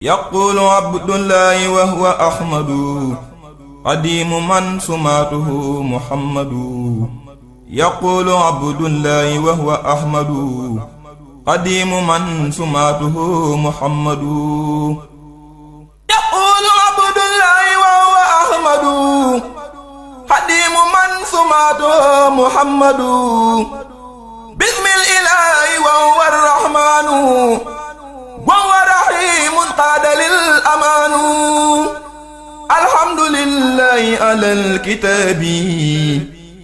يقول عبد الله وهو أحمد قديم من سماته محمد. يقول عبد الله وهو أحمد قديم من سماته محمد. يقول عبد الله وهو أحمد قديم من سماته محمد. بسم الإله وهو الرحمن وهو رحيم قاد للأمان. الحمد لله على الكتاب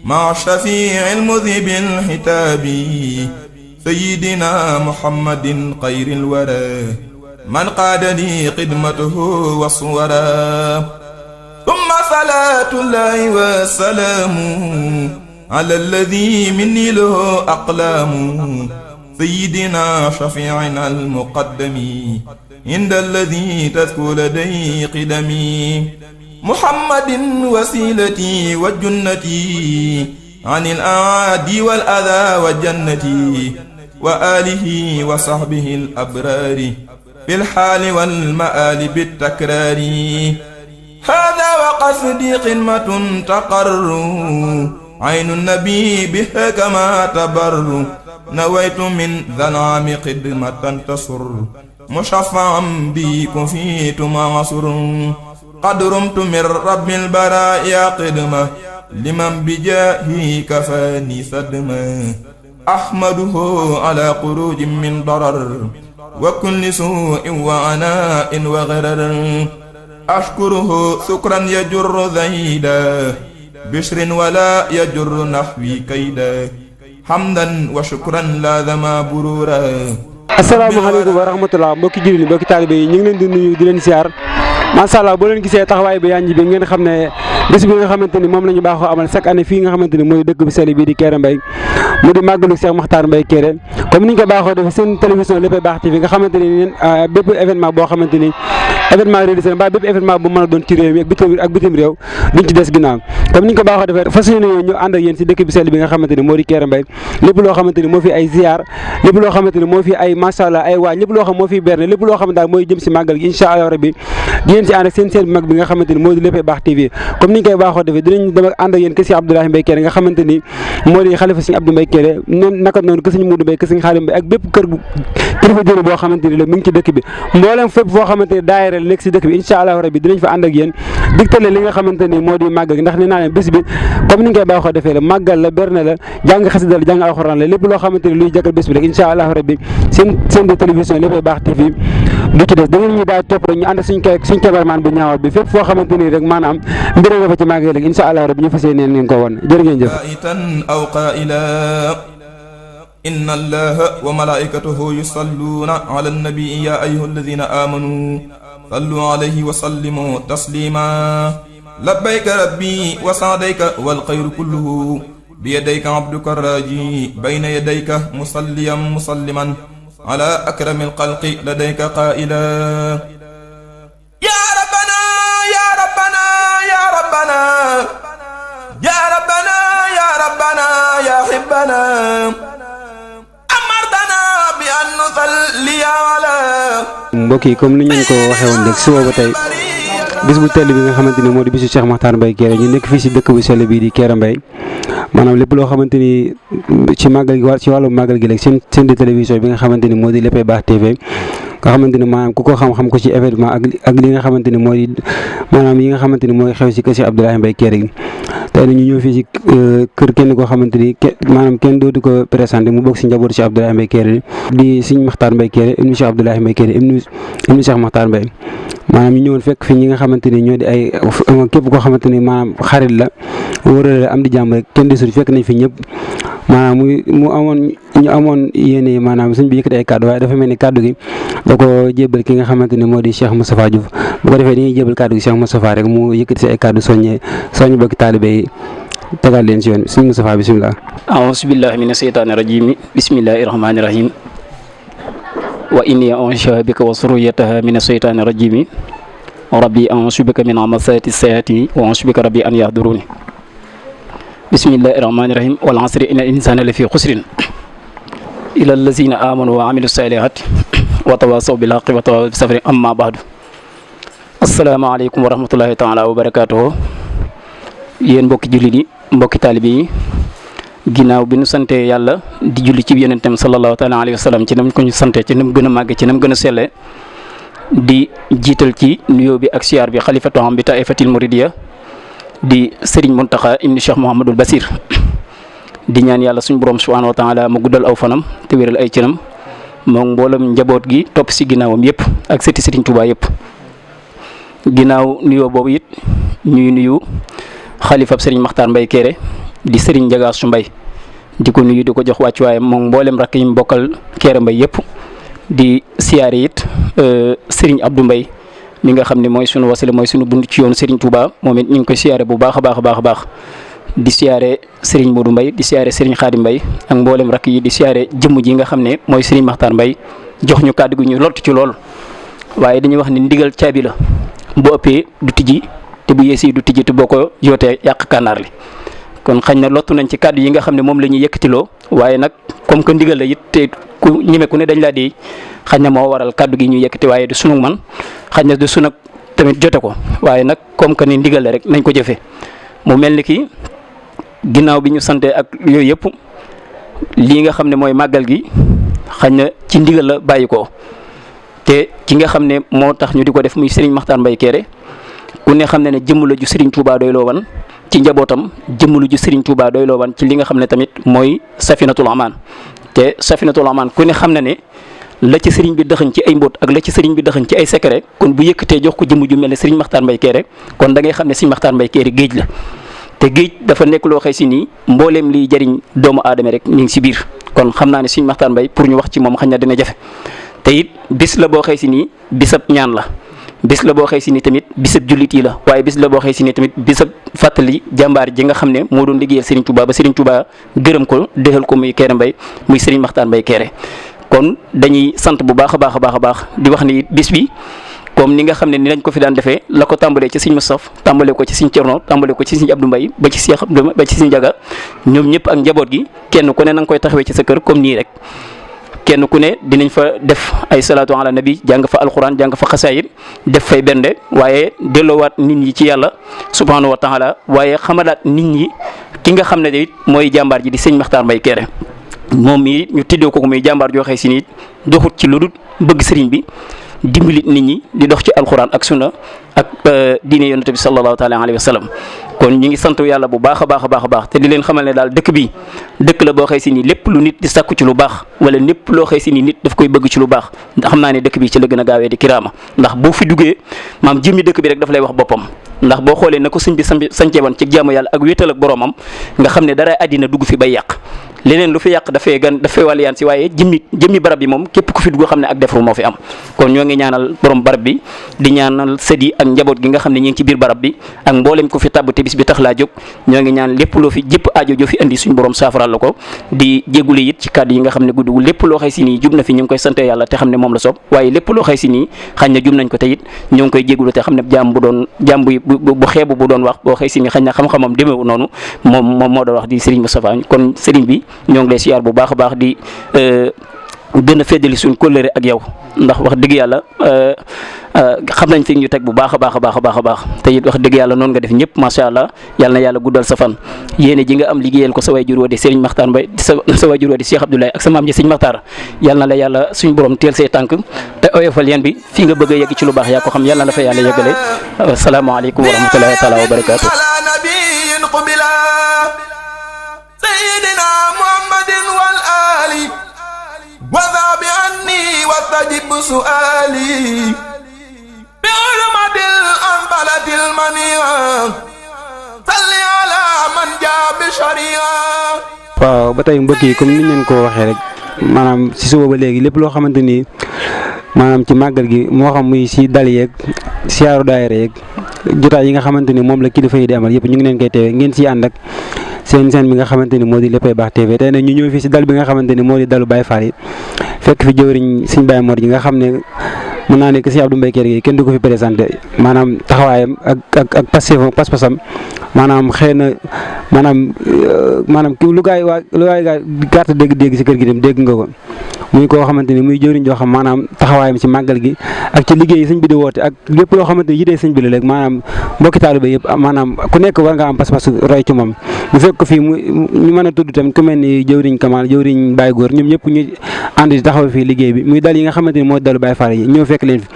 مع الشفيع المذهب الحتاب سيدنا محمد خير الورى من قاد لي خدمته والصورا. ثم صلاة الله والسلام على الذي مني له أقلام سيدنا شفيعنا المقدم عند الذي تذكو لديه قدمي. محمد وسيلتي وجنتي عن الأعادي والأذى وجنتي وآله وصحبه الأبرار في الحال والمآل بالتكرار. هذا وقصدي قمة تقر عين النبي بها كما تبر. نويت من ذا العام قدمة تسر مشفعا بي كفيت معصر. قد رمت من رب البرايا قدمة لمن بجاهه كفاني صدمة. أحمده على خروج من ضرر وكل سوء وعناء وغرر. أشكره شكرا يجر زيدا بشر ولا يجر نحوي كيدا. hamdan wa shukran laazama burura. asalaamaaleykum wa rahmatulah mbokki jullit yi mbokki taalibe yi ñu ngi leen di nuyu di leen siyaar macha allah boo leen gisee taxawaay bi yanj bi ngeen xam ne bés bi nga xamante ni moom la ñu baaxoo amal chaque année fii nga xamante ni mooy dëkk bi sell bii di Kéré Mbaye mu di màggalu Cheikh Makhtar Mbaye Kéré comme ni ñu ko baaxoo defee seen télévision Léppay Baax TV nga xamante ni bépp événement boo xamante ni événement réalisé mbaa bépp événement bu mën a doon ci réew mi ak bitim réew duñ ci des ginnaaw comme ni ñu ko baaxoo defee fas yéene ñu ànd ak yéen si dëkk bi sell bi nga xamante ni moo di Kéré Mbaye lépp loo xamante ni moo fi ay ziar lépp loo xamante ni moo fi ay macha allah ay waaj lépp loo xam moo fi berne lépp loo xam daal mooy jëm si màggal gi incha allah rabbi di ngeen si ànd ak seen bu mag bi nga xamante ni moo di Léppay Baax TV comme ni ñu koy baaxoo defee dinañ dem ànd ak yéen kër Serigne Abdoulaye Mbaye Kéré nga xamante ni moo di xalifa Serigne Abdou Mbaye Kéré noonu naka noonu kër Serigne Moudou Mbaye kër Serigne Khadim Mbaye ak bépp kër gu kilifa diine boo xamante ni la mu ngi ci dëkk bi mboolem fépp foo xamante ni daayira nekk si dëkk bi incha allah rabbi dinañ fa ànd ak yéen digtale li nga xamante ni moo di màggal gi ndax nee naa leen bés bi comme ni ñu koy baaxoo defee la màggal la berne la jàng xasida la jàng alxuraan la lépp loo xamante ni luy jagal bés bi rek incha allah rabbi seen de télévision Léppay Baax TV du ci des da ngeen ñu daal topp rek ñu ànd suñ cameraman bu ñaawal bi fépp foo xamante ni rek maanaam mbir nga fa ci màggal rek incha allah rabbi ñu fas yéene ngeen ko won jërë ngeen jëf aw qaila inna allaha wa malaikatahu yusalluna ala nabi ya ayyuha alladhina amanu sallu alayhi wa sallimu taslima. labbayka rabbi wa sa'dayka wal khayru kulluhu biyadayka abduka raji bayna yadayka musalliyan musalliman ala akramil khalqi ladayka qaila. ya rabbana ya rabbana ya rabbana ya rabbana ya rabbana ya hibbana amartana bi an nusalli ala. mbokk yi comme ni ñu ko waxee woon rek suba ba tey bis bu tell bi nga xamante ni moo di bisu Cheikh Makhtar Mbaye Kéré ñu nekk fii si dëkk bu sell bii di Kéré Mbaye maanaam lépp loo xamante ni ci màggal gi ci wàllu màggal gi rek seen de télévision bi nga xamante ni moo di Léppay Baax TV nga xamante ni maanaam ku ko xam-xam ko ci événement ak li nga xamante ni mooy maanaam yi nga xamante ni mooy xew si kër Cheikh Abdoulaye Mbaye Kéré gi tey ñu ñëw fii si kër kenn koo xamante ni maanaam kenn dootu ko présenté mu bokk si njabootu Cheikh Abdoulaye Mbaye Kéré di Serigne Makhtar Mbaye Kéré ibnu Cheikh Abdoulaye Mbaye Kéré ibnu Cheikh Makhtar Mbaye maanaam ñu ñëwoon fekk fi ñi nga xamante ni ñoo di ay képp koo xamante ni maanaam xarit la wóorale am di jàmm rek kenn desul fekk nañ fi ñëpp maanaam ñu amoon yéene maanaam sëñ bi yëkkati ay kàddu waaye dafa mel ni kàddu gi da ko jébal ki nga xamante ni moo di Cheikh Moustapha Diouf bu ko defee dañuy jébal kàddu gi Cheikh Moustapha rek mu yëkkati si ay kàddu soññi bokki taalibe yi tegal leen si yoon sëñ Moustapha bisimilah. a'uuzu billahi mina shaytaani rajiim bismillahi rahmaani rahiim wa inni u'iizuha bika wa zurriyyataha mina shaytaani rajiim rabbi a'uuzu bika min hamazaati sayaatiin wa a'uuzu bika rabbi an yahduruun. bismillahi rahmaani rahim wal asri innal insaana la fi xusrin illa allazina amanu wa amilu salihat wa tawasaw bil haqqi wa tawasaw bis sabri amma ba'du. asalaamaaleykum wa rahmatullahi taala wa barakaatuhu. Yéen mbokki jullit yi mbokki taalibe yi ginnaaw bi nu sante yàlla di julli ci yonentam sallallahu taala alayhi wa sallam ci nam ko ñu sante ci nam gën a màgg ci nam gën a selle di jiital ci nuyoo bi ak siyaar bi xalifatu am bi taifatil muridiya di Serigne Mountakha ibn Cheikh Mouhamadul Basir di ñaan yàlla suñu borom subhanahu wa taala mu guddal aw fanam te wéral ay cëram moom mboolem njaboot gi topp si ginnaawam yëpp ak sëti Serigne Touba yëpp. ginnaaw nuyoo boobu it ñuy nuyu xalifab Serigne Makhtar Mbaye Kéré di Serigne Ndiagasu Mbaye di ko nuyu di ko jox wàccuwaayam moom mboolem rakk yi mu bokkal Kéré Mbaye yëpp di siyaare it Serigne Abdou Mbaye mi nga xam ne mooy sunu wasila mooy sunu bunt ci yoonu Serigne Touba moom it ñu ngi koy siyaare bu baax a baax a baax a baax di siyaare Serigne Modou Mbaye di siyaare Serigne Khadim Mbaye ak mboolem rakk yi di siyaare jëmm ji nga xam ne mooy Serigne Makhtar Mbaye jox ñu kàddu gi ñu lott ci lool waaye dañuy wax ni ndigal caabi la bu ëppee du tijji te bu yeesee du tijji te boo ko yootee yàq kànnaar li kon xañ na lottu nañ ci kàddu yi nga xam ne moom la ñuy yëkkatiloo waaye nag comme que ndigal la it te ku ñeme ku ne dañ laa di xañ na moo waral kàddu gi ñu yëkkati waaye du sunu man xañ na du sunu tamit jote ko waaye nag comme que ni ndigal la rek nañ ko jëfee mu mel ni ki ginnaaw bi ñu sante ak yooyu yëpp lii nga xam ne mooy màggal gi xañ na ci ndigal la bàyyi ko te ki nga xam ne moo tax ñu di ko def muy Serigne Makhtar Mbaye Kéré ku ne xam ne ne jëmm la ju Serigne Touba doy loo wan ci njabootam jëmm la ju Serigne Touba doy loo wan ci li nga xam ne tamit mooy Safinatul Amaan te Safinatul Amaan ku ne xam ne ne la ci Serigne bi dëxëñ ci ay mbóot ak la ci Serigne bi dëxëñ ci ay secret kon bu yëkkatee jox ko jëmm ju mel ne Serigne Makhtar Mbaye Kéré kon da ngay xam ne Serigne Makhtar Mbaye Kéré géej la te géej dafa nekk loo xëy si nii mbooleem liy jëriñ doomu aadama rek ñu ngi si biir kon xam naa ne Serigne Makhtar Mbaye pour ñu wax ci moom xañ na dina jafe te it bis la boo xëy si nii bisab ñaan la bis la boo xëy si nii tamit bisab jullit yi la waaye bis la boo xëy si nii tamit bisab fàttali jàmbaar ji nga xam ne moo doon liggéeyal Serigne Touba ba Serigne Touba gërëm ko déxal ko muy Kéré Mbaye muy Serigne Makhtar Mbaye Kéré kon dañuy sant bu baax a baax a baax a baax di wax ni bis bi comme ni nga xam ne ni lañ ko fi daan defee la ko tàmbalee ci Serigne Moustapha tàmbalee ko ci Serigne Thierno tàmbalee ko ci Serigne Abdou Mbaye ba ci Cheikh Abdou ba ci Serigne Diaga ñoom ñëpp ak njaboot gi kenn ku ne na nga koy taxawee ci sa kër comme nii rek kenn ku ne dinañ fa def ay salaatu ala nabi jàng fa alquran jàng fa xasaayid def fay bernde waaye delloowaat nit ñi ci yàlla subhanahu wa taala waaye xamalaat nit ñi ki nga xam ne it mooy jàmbaar ji di Serigne Makhtar Mbaye Kéré moom mii ñu tuddee ko muy jàmbaar joo xëy si nit doxut ci lu dul bëgg sëriñ bi dimbalit nit ñi di dox ci alquran ak sunna ak diine yonent bi sallallahu taala alayhi wa sallam kon ñu ngi sant yàlla bu baax a baax a baax a baax te di leen xamal ne daal dëkk bi dëkk la boo xëy si nii lépp lu nit di sàkku ci lu baax wala lépp loo xëy si nii nit daf koy bëgg ci lu baax ndax xam naa ne dëkk bi ci la gën a gaawee di kiraama ndax boo fi duggee maam jëmmi dëkk bi rek daf lay wax boppam ndax boo xoolee na ko sëñ bi sancee woon ci jaamu yàlla ak wéetal ak boromam nga xam ne dara àddina dugg fi bay yàq leneen lu fi yàq dafay wàlliyaan si waaye jëmmi barab bi moom képp ku fi dugg xam ne ak defaru moo fi am kon ñoo ngi ñaanal borom barab bi di ñaanal sët yi ak njaboot gi nga xam ne ñu ngi ci biir barab bi ak mboolem ku fi tàbb te bis bi tax laa jóg ñoo ngi ñaan lépp loo fi jëpp aajo joo fi indi suñu borom saafaral la ko di jéggule it ci kàddu yi nga xam ne guddugul lépp loo xëy si nii jub na fi ñu ngi koy sante yàlla te xam ne moom la soob waaye lépp loo xëy si nii xañ na jub nañ ko te it ñoo ngi koy jéggulu te xam ne jaam bu xeebu bu doon wax boo xëy si nii xañ na xam-xamam demeewu noonu moom moo doon wax di Serigne Moustapha kon Serigne bi ñoo ngi lay siyaar bu baax a baax di gën a feddali suñ kóllëre ak yow ndax wax dëgg yàlla xam nañ fi ñu teg bu baax a baax a baax a baax a baax te it wax dëgg yàlla noonu nga def ñëpp macha allah yàlla na yàlla guddal sa fan yéene ji nga am liggéeyal ko sa waajur wa di Serigne Makhtar Mbaye sa waajur wa di Cheikh Abdoulaye ak sa maam ji Serigne Makhtar yàlla na la yàlla suñ borom teel say tànk te oyofal yan bi fi nga bëgg a yegg ci lu baax yaa ko xam yàlla na la fa yàlla yeggale asalaamaaleykum wa rahmatullahi taala wa barakaatu وذا بأني واستجب سؤالي بعلمة الأنبلة المنيعة صل على من جاء بشريعة waaw ba tey mbokk yi comme ni ñu leen ko waxee rek maanaam si suba ba léegi lépp loo xamante ni maanaam ci màggal gi moo xam muy si dal yeeg siyaaru daayira yeeg jotaay yi nga xamante ni moom la kilifa yi di amal yëpp ñu ngi leen koy teewee ngeen siy ànd ak seen bi nga xamante ni moo di Léppay Baax TV tey nag ñu ñëw fii si dal bi nga xamante ni moo di dalu Baye Fall yi fekk fi jëwriñ Serigne Baye Mor ji nga xam ne mën naa ne que Serigne Abdou Mbaye Kéré gi kenn du ko fi présenté maanaam taxawaayam ak pas-pasam maanaam xëy na maanaam lu gaay gàtt dégg si kër gi dem dégg nga ko muy koo xamante ni muy jëriñ joo xam maanaam taxawaayam si màggal gi ak ci liggéey sëñ bi di woote ak lépp loo xamante ni yitee sëñ bi la léegi maanaam mbokki taalibe yëpp maanaam ku nekk war nga am pas-pas roy ci moom bu fekk ko fii ñu mën a tudd tamit ku mel ni jëwriñ Kamal jëwriñ Baye Góor ñoom ñëpp ñu ànd di taxaw fii liggéey bi muy dal yi nga xamante ni mooy dalu Baye Fall yi ñëw fekk leen fi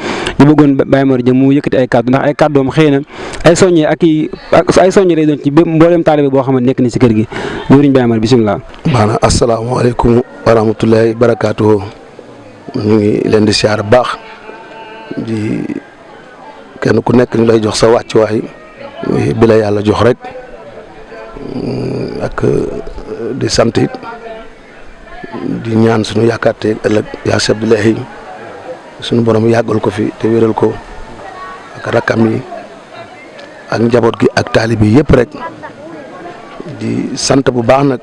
ñu bëggoon Baye Mor Dia mu yëkkati ay kàddu ndax ay kàddoom xëy na ay soññee ay soññee lay doon ci bépp mboolem taalibe boo xamante nekk ni si kër gi jëwriñ Baye Mor bisimilah. maanaam asalaamaaleykum wa rahmatullahi barakaatuhu ñu ngi leen di siyaar baax di kenn ku nekk ñu lay jox sa wàccuwaay bi la yàlla jox rek ak di sant it di ñaan suñu yaakaar te ëllëg yaa sabdillahi suñu borom yàggal ko fi te wéral ko ak rakkam yi ak njaboot gi ak taalib yi yëpp rek di sant bu baax nag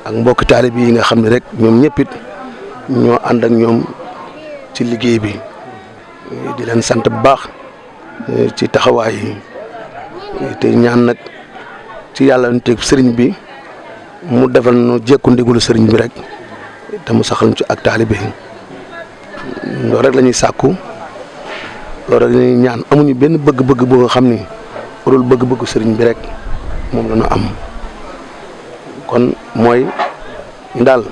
ak mbokki taalib yi nga xam ne rek ñoom ñëpp it ñoo ànd ak ñoom ci liggéey bi di leen sant bu baax ci taxawaay yi te ñaan nag ci yàlla ñu teg sëriñ bi mu defal nu jekku ndigulu sëriñ bi rek te mu saxal ci ak taalibe yi loolu rek la ñuy sàkku loolu rek la ñuy ñaan amuñu benn bëgg-bëgg boo xam ni warul bëgg-bëggu sëriñ bi rek moom la ñu am kon mooy daal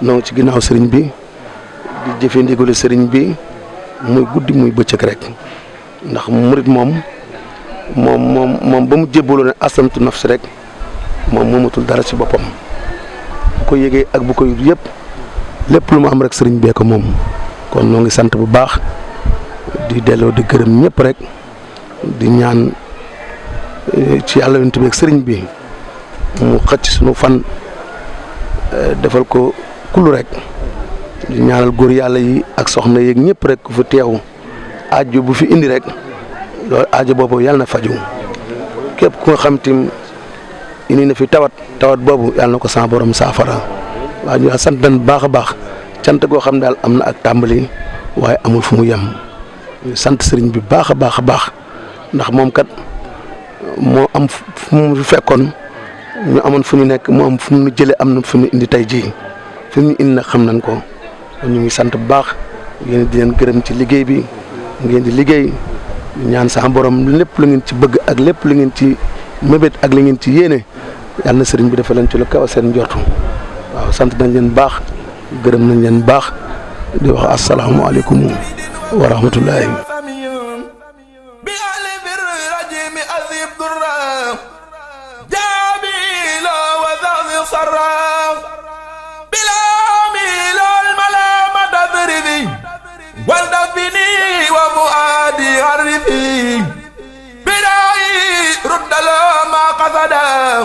noo ngi ci ginnaaw sëriñ bi di jëfe ndigalu sëriñ bi muy guddi muy bëccëg rek ndax murit moom ba mu jébbaloo ne aslamtu nafsi rek moom moomatul dara ci boppam bu ko yëgee ak bu ko yut yëpp lépp lu mu am rek sëriñ bee ko moom kon noo ngi sant bu baax di delloo di gërëm ñëpp rek di ñaan ci yàlla yonent bi ak sëriñ bi mu xëcc suñu fan defal ko kullu rek di ñaanal góor yàlla yi ak soxna yeeg ñëpp rek ku fi teew aajo bu fi indi rek loolu aajo boobu yàlla na faju képp ku nga xam tim indi na fi tawat boobu yàlla na ko sa borom saafara waaye ñu sant nañ baax a baax cant goo xam daal am na ak tàmbali waaye amul fu mu yem ñu sant sëriñ bi baax a baax ndax moom kat moo am fu mu fekkoon ñu amoon fu ñu nekk moo am fu mu jëlee am na fu ñu indi tey jii fi ñu indi nag xam nañ ko ñu ngi sant bu baax yéen di leen gërëm ci liggéey bi ngeen di liggéey ñaan sa borom lépp lu ngeen ci bëgg ak lépp lu ngeen ci mébét ak li ngeen ci yéene yàlla na sëriñ bi dafa leen ci lu kaw seen njortu waaw sant nañ leen baax gërëm nañ leen baax di wax asalaamaaleykum wa rahmatullahi. والدفني وفؤادي عرفي بداي رد له ما قصدا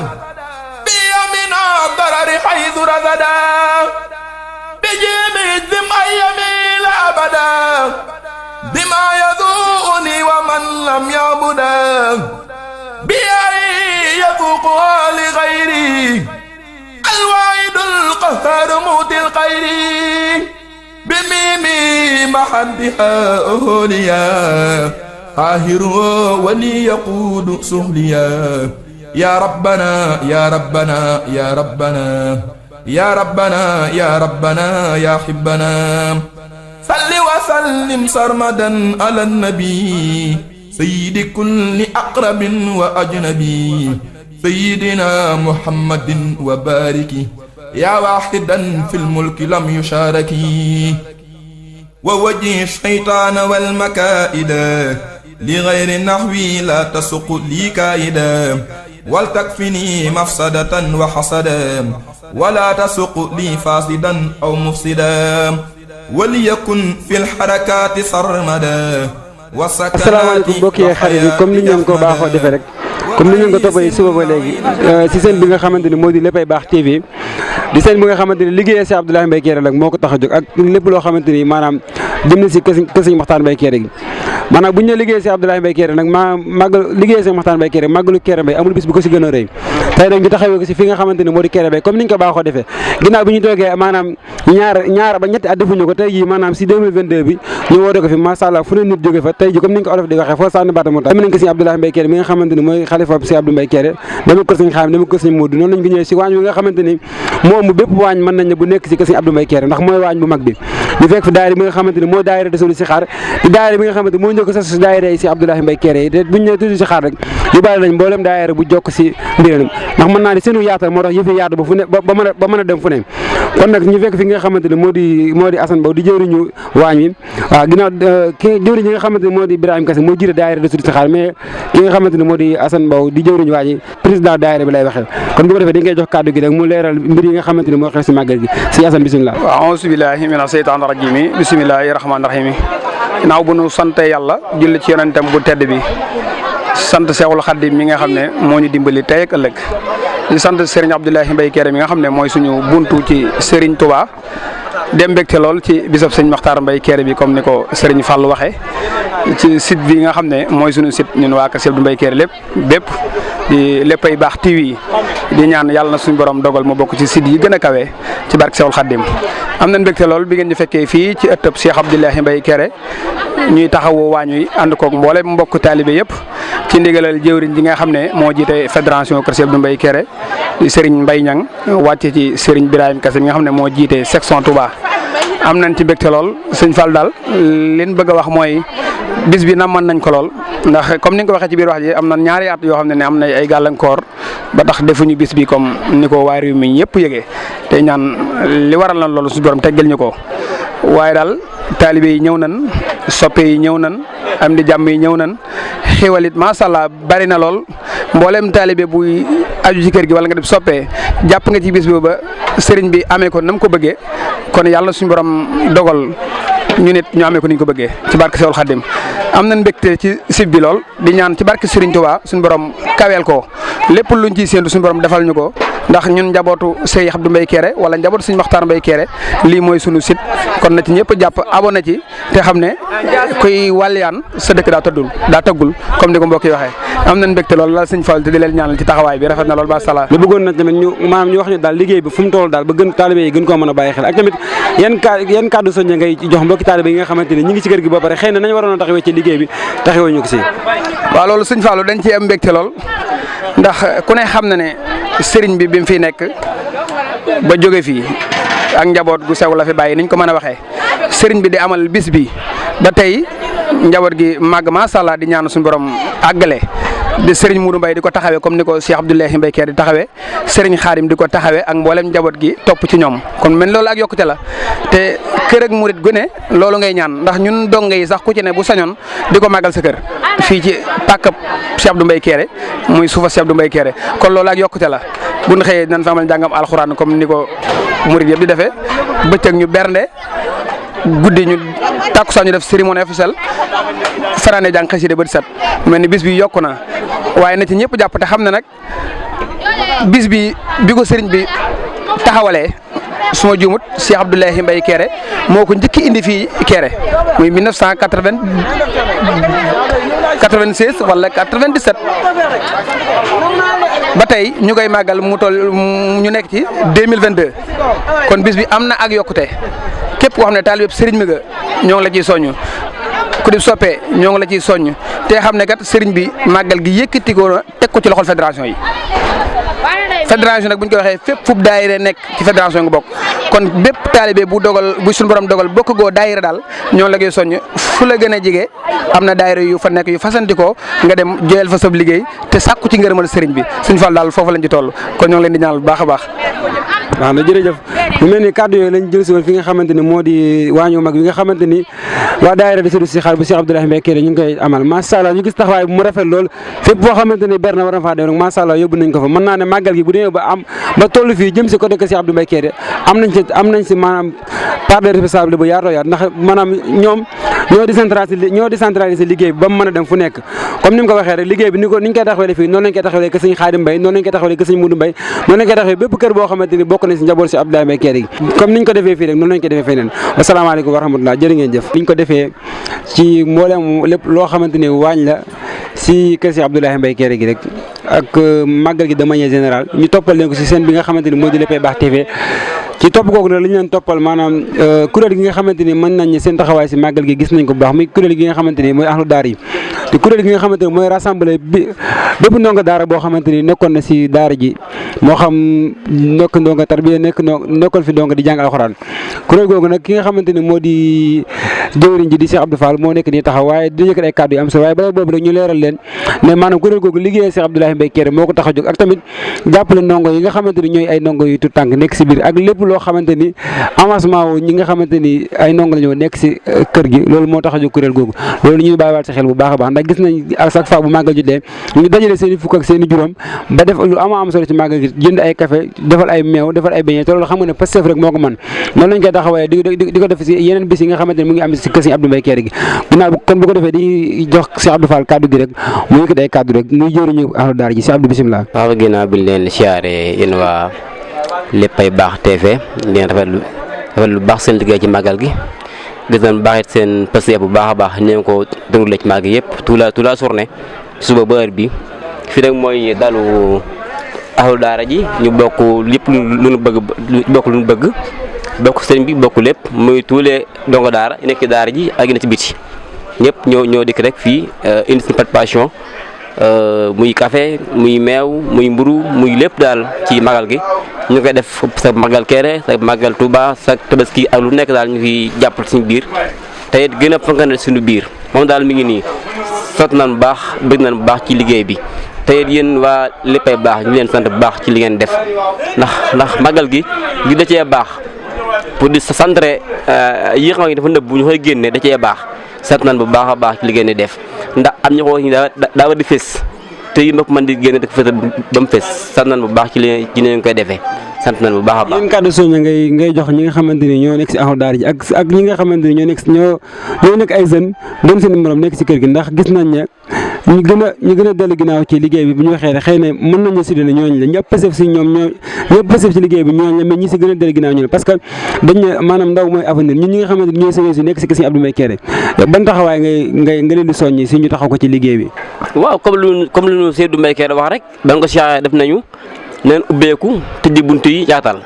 بي من الضرر حيث رصدا بجيم الذم يميل ابدا بما يذوقني ومن لم يعبدا بي يفوقها لغيري الواحد القهار موت الخير بميمي محبها أهوليا قاهر ولي يقود سهليا يا ربنا يا ربنا يا ربنا يا ربنا يا ربنا يا حبنا صل وسلم سرمدا على النبي سيد كل أقرب وأجنبي سيدنا محمد وبارك يا واحدا في الملك لم يشارك ووجه الشيطان والمكائد لغير نحوي لا تسق لي كائدا ولتكفني مفسدة وحسدا ولا تسق لي فاسدا أو مفسدا وليكن في الحركات سرمدا asalaamaaleykum mbokk yi xarit yi comme ni ñu ko baaxoo defee rek comme ni ñu ko toppee suba ba léegi si seen bi nga xamante ni moo di Léppay Baax TV di seen bi nga xamante ni liggéeyee si Abdoulaye Mbaye Kéré nag moo ko tax a jóg ak lépp loo xamante ni maanaam jëm na si kër Sëñ Maxtaar Mbaye Kéré gi maanaam bu ñu nee liggéeyee si Abdoulaye Mbaye Kéré nag màggal liggéeyee Sëñ Maxtaar Mbaye Kéré màggalu Kéré Mbaye amul bis bu ko si gën a rëy tey nag ñu taxawee ko si fi nga xamante ni moo di Kéré Bay comme niñ ko baaxoo defee ginnaaw bi ñu toogee maanaam ñaar ba ñetti at defuñu ko tey jii maanaam si 2022 bi ñu woote ko fi macha allah fu ne nit jóge fa tey ji comme ni nga ko olof di waxee foo sànni baata mu tax dem nañ ko sëñ Abdoulaye Mbaye Kéré mi nga xamante ni mooy xalifa si Abdou Mbaye Kéré dama ko sëñ Xaam dama ko sëñ Modou noonu lañ ko ñëwee si waañ bi nga xamante ni moom bépp waañ mën nañ ne bu nekk si ko sëñ Abdou Mbaye Kéré ndax mooy waañ bu mag bi ñu fekk fi daayira bi nga xamante ni mooy daayira Tasawudu Sixaar di daayira bi nga xamante ni moo njëkk si daayira yi si Abdoulaye Mbaye Kéré yi te buñ ne Tasawudu Sixaar rek yu bari lañ mboolem daayira bu jokk si mbiram ndax mën naa ne seenu yaatal moo tax yëfi yaatu ba fu ne ba mën a dem fu ne kon nag ñu fekk fi nga xamante ni moo di Assane Mbow di jëwriñu waañ wi waaw ginnaaw jëwriñ yi nga xamante ni moo di Ibrahima Kassé moo jiite daayira Tasawudu Sixaar mais ki nga xamante ni moo di Assane Mbow di jëwriñu waañ yi président daayira bi lay waxee kon bu ko defee dañ koy jox kàddu gi rek mu leeral mbir yi nga xamante ni moo xew si màggal gi si Assane bisimilah. waaw auzu billahi mina seytaani rajim bisimilahi rahmaani rahim naaw bu nu sante yàlla julli ci yonentam bu tedd bi sant Seexul Xaddim mi nga xam ne moo ñu dimbali tey ak ëllëg di sant Serigne Abdoulaye Mbaye Kéré mi nga xam ne mooy suñu buntu ci Serigne Touba dem mbégte lool ci bisab sëñ Makhtar Mbaye Kéré bi comme ni ko Serigne Fall waxee ci site bi nga xam ne mooy suñu site ñun waa Kër Abdou Mbaye Kéré bépp di léppay baax TV di ñaan yàlla na suñu borom dogal ma bokk ci site yi gën a kawe ci barke Seexul Xaddim am nañ mbégte lool bi ngeen ñu fekkee fii ci ëttëb Cheikh Abdoulaye Mbaye Kéré ñuy taxawoo waañ wi ànd koog mboolem mbokk taalibe yëpp ci ndigalal jëwriñ ji nga xam ne moo jiite fédération Kër Abdou Mbaye Kéré di Serigne Mbaye Niang wàcce ci Serigne Birahim Kassé mi nga xam ne moo jiite section Touba. am nañ ci mbégte lool sëñ Fall daal liñ bëgg a wax mooy bis bi namoon nañ ko lool ndax comme ni nga ko waxee ci biir wax ji am na ñaari at yoo xam ne am na ay gàllankoor ba tax defuñu bis bi comme ni ko waa réew mi ñëpp yëgee te ñaan li waral na loolu suñu borom teggal ñu ko waaye daal taalibe yi ñëw nañ soppe yi ñëw nañ am di jàmm yi ñëw nañ xéwal it macha allah bari na lool mboolem taalibe buy aju ci kër gi wala nga def soppee jàpp nga ci bis bi ba sëriñ bi amee ko nam ko bëggee kon yàlla suñu borom dogal ñu nit ñu amee ko ni ñu ko bëggee ci barke Seexul Xaddim am nañ mbégte ci sib bi lool di ñaan ci barke Serigne Touba suñu borom kaweel ko lépp luñ ciy séentu suñu borom defal ñu ko ndax ñun njabootu Cheikh Abdou Mbaye Kéré wala njabootu Serigne Makhtar Mbaye Kéré lii mooy sunu site kon na ci ñëpp jàpp abonné ci te xam ne kuy wàlliyaan sa dëkk daa tëggul comme ni ko mbokk yi waxee am nañ mbégte lool la sëñ Fall te di leen ñaanal ci taxawaay bi rafet na lool ba sala lu bëggoon na tamit ñu wax ñu daal liggéey bi fu mu toll daal ba gën taalibe yi gën koo mën a bàyyi xel ak tamit yan kàddu soññe ngay jox mbokki taalibe yi nga xamante ne ñi ngi ci kër gi ba pare xëy na nañ waroon a taxawee ci liggéey bi taxawee ñu ko si waaw loolu sëñ Fallu dañ ci am mbégte lool ndax ku ne xam na ne sëriñ bi mu fi nekk ba jóge fii ak njaboot gu sew la fi bàyyi niñ ko mën a waxee sëriñ bi di amal bis bi ba tey njaboot gi màgg macha allah di ñaan suñu borom àggale di Serigne Moudou Mbaye di ko taxawee comme ni ko Cheikh Abdoulaye Mbaye Kéré di taxawee Serigne Xaadim di ko taxawee ak mboolem njaboot gi topp ci ñoom kon men loolu ak yokkute la te kër ak murit gu ne loolu ngay ñaan ndax ñun donge yi sax ku ci ne bu sañoon di ko màggal sa kër fii ci pàkkab Cheikh Abdou Mbaye Kéré muy suufa Cheikh Abdou Mbaye Kéré kon loolu ak yokkute la bu ñu xëyee dinañ fa amal njàngam alxuraan comme ni ko murit yëpp di defee bëccëg ñu bernde guddi ñu tàkkusaan ñu def cérémonie officielle fanaane jàng xasida bët set mel ni bis bi yokku na waaye na ci ñëpp jàpp te xam ne nag bis bi ko sëriñ bi taxawalee suma juumut Cheikh Abdoulaye Mbaye Kéré moo ko njëkki indi fii Kéré muy 1996 wala 97 ba tey ñu koy màggal mu toll ñu nekk ci 2022 kon bis bi am na ak yokkute képp koo xam ne taalibe sëriñ mi nga ñoo ngi la ciy soññ ku di soppee ñoo ngi la ciy soññ te xam ne kat sëriñ bi màggal gi yëkkati ko teg ko ci loxol fédération yi. fédération nag bu ñu ko waxee fépp fu daayira nekk ci fédération nga bokk kon bépp taalibe bu suñu borom dogal bokk goo daayira daal ñoo la koy soññ fu la gën a jege am na daayira yu fa nekk yu fasantikoo nga dem joyal fa sab liggéey te sàkku ci ngërëmal sëriñ bi suñu Fall daal foofu lañ ci toll kon ñoo ngi leen di ñaanal bu baax a baax. waaw na jërëjëf mu mel ni kàddu yooyu lañ jël si woon fi nga xamante ni moo di waañu mag bi nga xamante ni waa daayira Tasawudu Sixaar bu Cheikh Abdoulaye Mbaye Kéré ñu ngi koy amal macha allah ñu gis taxawaay bu mu rafet lool fépp boo xamante ni ber na war na faa dem rek macha allah yóbbu nañ ko fa mën naa ne màggal gi bu demee ba toll fii jëm si côté Cheikh Abdou Mbaye Kéré am nañ si maanaam part de responsabilité bu yaatoo yaat ndax maanaam ñoom ñoo décentraliser liggéey bi ba mu mën a dem fu nekk comme ni mu ko waxee rek liggéey bi niñ koy taxawalee fii noonu lañ koy taxawalee ke sëñ Xaadim Mbaye noonu lañ koy taxawalee ke sëñ Moudou Mbaye noonu lañ koy taxawalee bépp kër boo xamante ni bokk na si njaboot si Abdoulaye Mbaye Kéré gi comme niñ ko defee fii rek noonu lañ ko defee feneen asalaamaaleykum wa rahmatulah jërë ngeen jëf niñ ko defee ci mboolem lépp loo xamante ni waañ la si kër si Abdoulaye Mbaye Kéré gi rek ak màggal gi de manière générale ñu toppal leen ko si seen bi nga xamante ni moo di Léppay Baax TV ci topp kooku nag li ñu leen toppal maanaam kuréel gi nga xamante ni mën nañ seen taxawaay si màggal gi gis nañ ko bu baax muy kuréel gi nga xamante ni mooy ahlu daara yi te kuréel gi nga xamante ni mooy rassemblé bépp ndongo daara boo xamante ni nekkoon na si daara ji moo xam nekk ndongo tarbiya nekkoon fi ndongo di jàng alxuraan kuréel googu nag ki nga xamante ni moo di jëwriñ ji di Cheikh Abdou Fall moo nekk nii taxaw waaye di yëkkat ay kàddu yu am solo waaye bala boobu rek ñu leeral leen ne maanaam kuréel googu liggéeyee Cheikh Abdoulaye Mbaye Kéré moo ko tax a jóg ak tamit jàppale ndongo yi nga xamante ni ñooy ay ndongo yu tu tànk nekk si biir ak lépp loo xamante ni avancement wu ñi nga xamante ni ay ndongo la ñoo nekk si kër gi loolu moo tax a jóg kuréel googu loolu ñuy bàyyiwaat sa xel bu baax a baax ndax gis nañ à chaque fois bu màggal jotee ñu dajale seen i fukk ak seen i juróom ba def lu am solo ci màggal gi jënd ay café defal ay meew defal ay beñe te loolu xam nga ne Pastef rek moo ko mën noonu lañ koy taxawaaye di ko def si yeneen bis yi nga xamante ni mu ngi am si kër Sëriñ Abdou Mbaye Kéré gi ginnaaw kon bu ko defee di jox Cheikh Abdou Fall kaddu gi rek mu yëkkati ay kaddu rek muy jëriñu ahlu daara ji si Abdou bisimilah. waaw ginnaaw bi ñu leen siyaare yéen waa Léppay Baax TV di rafetlu lu baax seen liggéey ci màggal gi gis nañ baax it seen Pastef bu baax a baax ñu ko déglu ci màggal yëpp tout la journée suba ba heure bi fii nag mooy dalu ahlu daara ji ñu bokk lépp lu ñu bëgg bokk sëriñ bi bokk lépp muy tuulee dongo daara nekk ci daara ji ak na ci biti ñëpp ñoo dikk rek fii indi seen participation muy café muy meew muy mburu muy lépp daal ci magal gi ñu koy def sa magal Kéré sa magal Touba sa tabaski ak lu nekk daal ñu fi jàppal suñu biir te it gën a fonkal suñu biir moom daal mi ngi nii sant nañ bu baax bëgg nañ bu baax ci liggéey bi te it yéen waa Léppay Baax ñu leen sant bu baax ci li ngeen def ndax magal gi da cee baax pour di centré yi xam ne dafa nëbb bu ñu koy génne da cee baax sant nañ bu baax a baax ci li ngeen di def ndax am ñu ko daa war di fés te yi ma ko mën di génne dëkk fës ba mu fés sant nañ bu baax ci li ngeen koy defee sant nañ bu baax a baax. yéen kàddu soñña ngay jox ñi nga xamante ni ñoo nekk si ahlu daara ji ak ñi nga xamante ni ñoo nekk ay jeunes doon seen morom nekk si kër gi ndax gis nañ ne ñu gën a dellu ginnaaw ci liggéey bi bu ñu waxee rek xëy na mën nañu si ne ñooñu la ñëpp pësef si ñoom ñëpp pësef si liggéey bi ñooñu la mais ñi si gën a dellu ginnaaw ñu la parce que dañ ne maanaam ndaw mooy avenir ñun ñi nga xamante ni ñooy sëñ si nekk si kër Sëriñ Abdou Mbaye Kéré ban taxawaay nga leen di soññi si ñu taxaw ko ci liggéey bi. waaw comme lu ñu Sëriñ Abdou Mbaye Kéré wax rek ban ko siyaare def nañu neen ubbeeku tëjji buntu yi yaatal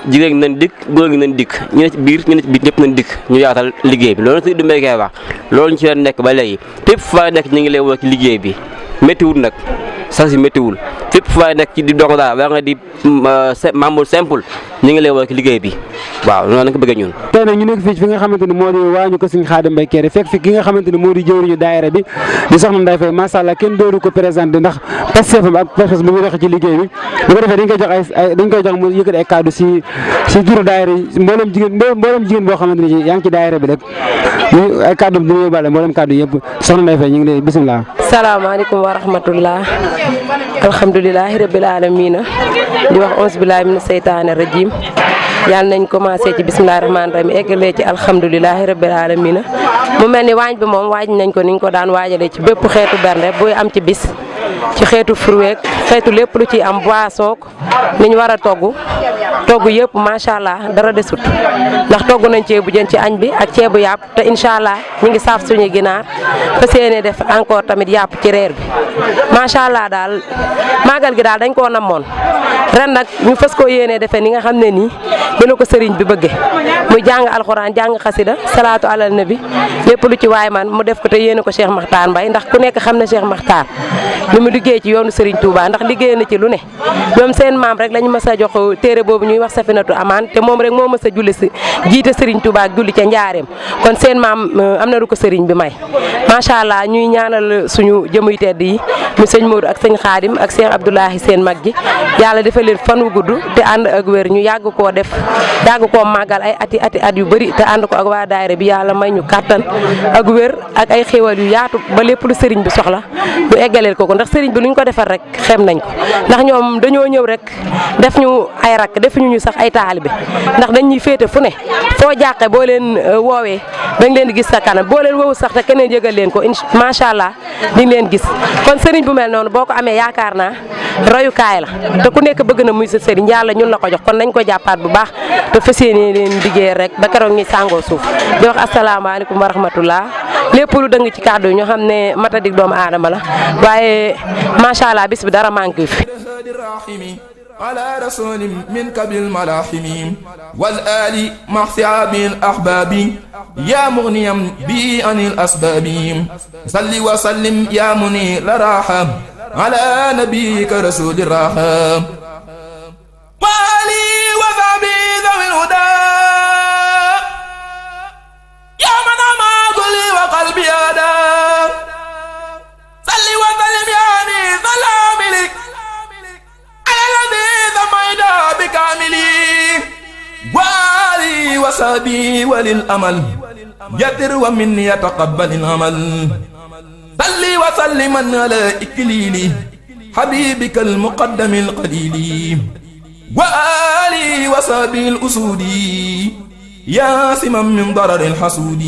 jigéen nañ dikk góor gi nañ dikk ñu ne ci biir ñëpp nañ dikk ñu yaatal liggéey bi loolu Sëriñ Abdou Mbaye Kéré wax loolu ñu ci leen nekk ba léegi fépp fa nekk ñu ngi lay woo ci liggéey bi méttiwul nag sax si méttiwul fépp fa nekk ci di dongo daal war nga di membre simple ñu ngi lay woo ci liggéey bi waaw noonu la ko bëggee ñun. tey nag ñu nekk fii fi nga xamante ni moo di waañu ko Sëriñ Xaadim Mbaye Kéré fekk fi ki nga xamante ni moo di jëwriñu daayira bi di soxna Ndeye Faye macha allah kenn dooru ko présenté ndax Pastefam ak Pastef bu muy doxee ci liggéey bi bu ko defee dañ koy jox mu yëkkati ay kaddu si turu daayira yi mboolem jigéen boo xamante ni yaa ngi ci daayira bi rek ñu ay kaddu dina yóbbaale mboolem kaddu yëpp soxna Ndeye Faye ñu ngi lay bisimilah. salaamaaleykum wa rahmatullah alhamdulilahi rabbil alamina di wax onze billahi mina seytaane rajim yàlla nañ commencé ci bisimilahi rahmaani rahim eggalee ci alhamdulilahi rabbil alamina mu mel ni waañ bi moom waaj nañ ko niñ ko daan waajalee ci bépp xeetu bernde buy am ci bis ci xeetu fruit xeetu lépp lu ci am boisson ni ñu war a togg yëpp macha allah dara desut ndax togg nañ ceebu jën ci añ bi ak ceebu yàpp te incha allah ñu ngi saaf suñu ginaar fas yéene def encore tamit yàpp ci reer bi macha allah daal màggal gi daal dañ koo namoon ren nag ñu fas koo yéene defee ni nga xam ne nii dina ko sëriñ bi bëgge muy jàng alxuraan jàng xasida salaatu alal nabi lépp lu ci waay man mu def ko te yéene ko Cheikh Makhtar Mbaye ndax ku nekk xam na Cheikh Makhtar li mu liggéey ci yoonu Serigne Touba ndax liggéey na ci lu ne ñoom seen maam rek lañu mës a jox téere boobu ñuy wax Safinatu Amaan te moom rek moo mës a julli si jiite Serigne Touba ak julli ca njaareem kon seen maam am na lu ko Serigne bi may macha allah ñuy ñaanal suñu jëmuy tedd yi mu sëñ Modou ak sëñ Xaadim ak Cheikh Abdoulahi seen mag ji yàlla defal leen fan wu gudd te ànd ak wér ñu yàgg koo def yàgg koo màggal ay at yu bëri te ànd ko ak waa daayira bi yàlla may ñu kàttan ak wér ak ay xéwal yu yaatu ba lépp lu Serigne bi soxla ñu eggaleel ko ndax Serigne bi luñ ko defal rek xem nañ ko ndax ñoom dañoo ñëw rek def ñu ay rakk defuñu ñu sax ay taalibe ndax dañ ñuy féete fu ne foo jàqe boo leen woowee dañ leen di gis sa kanam boo leen woowu sax te keneen yëgal leen ko macha allah di leen gis kon Serigne bu mel noonu boo ko amee yaakaar naa royukaay la te ku nekk bëgg na muy sa Serigne yàlla ñun la ko jox kon nañ ko jàppaat bu baax te fas yéene leen liggéey rek ba keroog ñi sàngoo suuf di wax asalaamaaleykum wa rahmatullah lépp lu dëng ci kàddu yi ñu xam ne matadik doomu aadama la waaye macha allah bis bi dara manqué fi. على رسول منك بالملاحم والآل مع ثياب الأحباب يا مغنيا بي عن الأسباب صل وسلم يا منير الراحة على نبيك رسول الراحة وآلي وصحبي ذوي الهدى يا من أما كلي وقلبي هدى صل وسلم يا أنيس سلام لك بكاملي وآلي وصحبي وللأمل يتر ومن يتقبل العمل صل وسلم على إكليلي حبيبك المقدم القليل وآلي وصحبي الأسود يا سما من ضرر الحسود